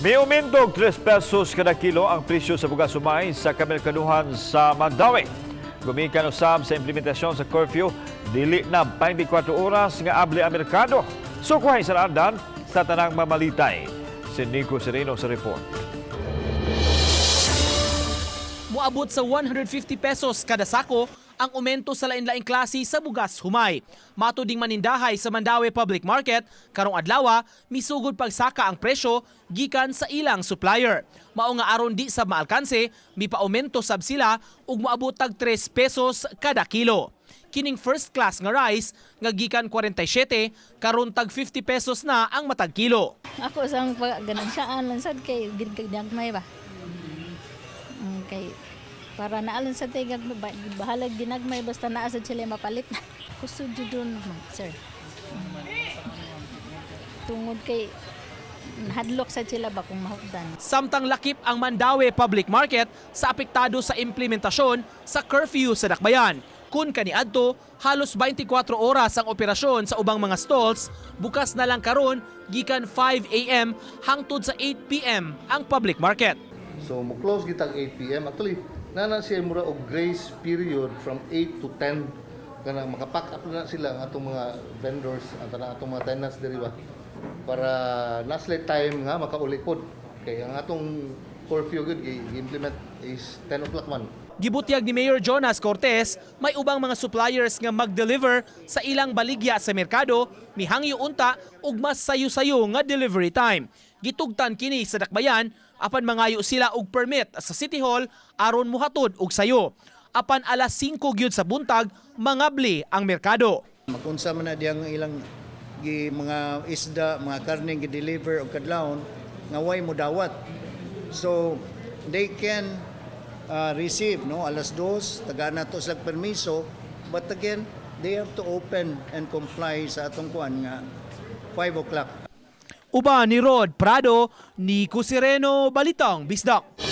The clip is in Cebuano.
Miumento og 3 pesos kada kilo ang presyo sa bugas sumay sa kamerkaduhan sa Mandaue. Gumikan usab sa implementasyon sa curfew, dili na 24 oras nga abli ang merkado. Sukuhay sa andan sa tanang mamalitay. Si Nico Sereno sa report. Moabot sa 150 pesos kada sako ang aumento sa lain-laing klase sa bugas humay. Matud ning manindahay sa Mandaue Public Market, karong adlaw misugod pagsaka ang presyo gikan sa ilang supplier. Mao nga aron di sa maalkanse, mipa-aumento sab sila ug moabot tag 3 pesos kada kilo. Kining first class nga rice nga gikan 47 karon tag 50 pesos na ang matag kilo. Ako sang ganansiyaan lang sad kay ginagmay ba. Kay para naalon sa tigag bahalag ginagmay basta naa sad sila mapalit. Kusog jud dun, ma'am, sir. Tungod kay hadlok sad sila ba kung mahupdan. Samtang lakip ang Mandaue Public Market sa apektado sa implementasyon sa curfew sa Dakbayan. Kung kaniadto, halos 24 oras ang operasyon sa ubang mga stalls, bukas na lang karon gikan 5 a.m. hangtod sa 8 p.m. ang public market. So mo close gitag 8 PM. Actually, naa na siya mura og grace period from 8 to 10 kana makapack up na sila ang atong mga vendors at ang atong mga tenants diri ba para na sila time nga makauli pod kay ang atong curfew gud gi-implement is 10 o'clock man. Gibutyag ni Mayor Jonas Cortez, may ubang mga suppliers nga mag-deliver sa ilang baligya sa merkado, mihangyo unta og mas sayo-sayo nga delivery time. Gitugtan kini sa Dakbayan apan mangayo sila og permit sa City Hall aron muhatod og sayo. Apan alas 5 gyud sa buntag mangabli ang merkado. Makunsa man na diyang ilang gi mga isda, mga karne gi-deliver og kadlawon nga way mo dawat. So they can receive, no, alas 2, tagaan nato sila permiso, but again they have to open and comply sa atong kuan nga 5 o'clock. Uban ni Rod Prado, Nico Sereno, Balitang Bisdak.